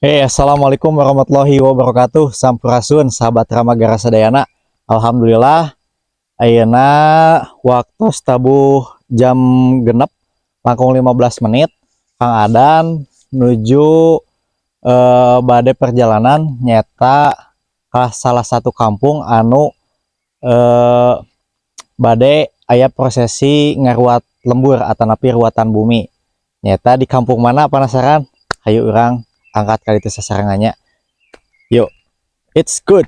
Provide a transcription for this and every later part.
Hey, assalamualaikum warahmatullahi wabarakatuh. Sampurasun, sahabat Ramagara sadayana. Alhamdulillah, ayeuna waktu tabuh jam 6 langkung 15 menit. Kang Adan nuju bade perjalanan nyaeta ke salah satu kampung anu bade aya prosesi ngaruat lembur atanapi ruatan bumi. Nyaeta di kampung mana, penasaran? Hayu urang angkat ka ditu sasarengan nya. Yuk, it's good.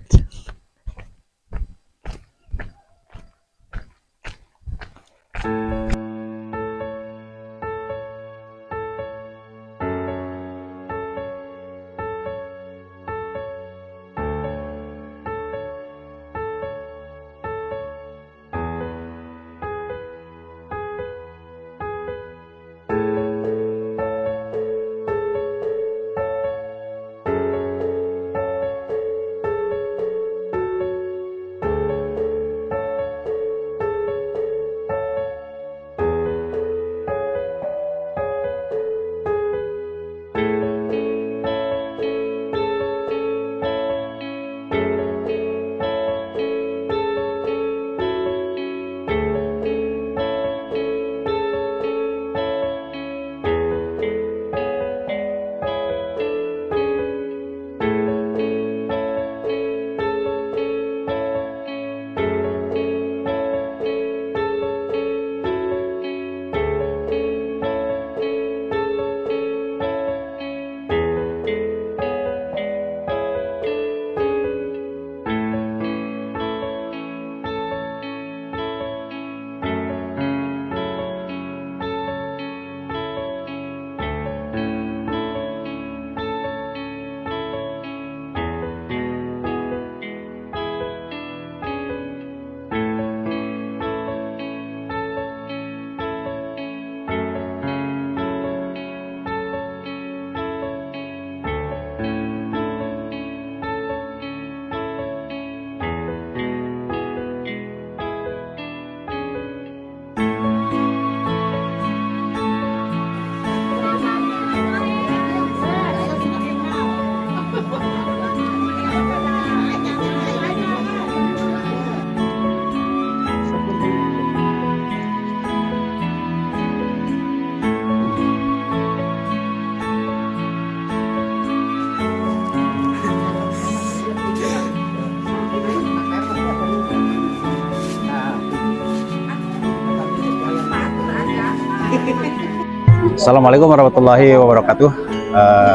Assalamualaikum warahmatullahi wabarakatuh.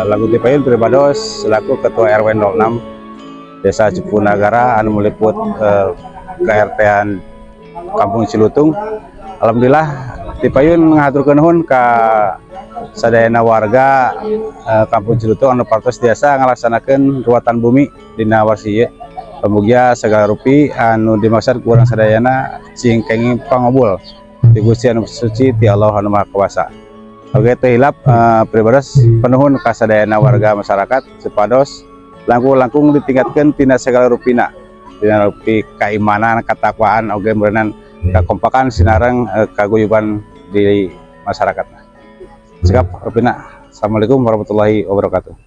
Lagu Tipayun pribados selaku Ketua RW 06 Desa Cupunagara anu meliput ke-RT-an Kampung Cilutung. Alhamdulillah, Tipayun ngahaturkeun nuhun ka sadayana warga Kampung Cilutung anu parantos tiasa ngalaksanakeun ruatan bumi dina warsi ieu. Pamugia segala rupi anu dimaksud ku urang sadayana cing kenging pangobul ti Gusti anu suci, ti Allah anu Maha Kuasa. Oke, teu hilap pribados penuhun kasadayana warga masyarakat supados langkung-langkung ditingkatkeun tina segala rupina, tina rupi keimanan, ketakwaan, oge meureunan kakompakan sinareng kaguyuban di masyarakat. Cekap rupina. Assalamualaikum warahmatullahi wabarakatuh.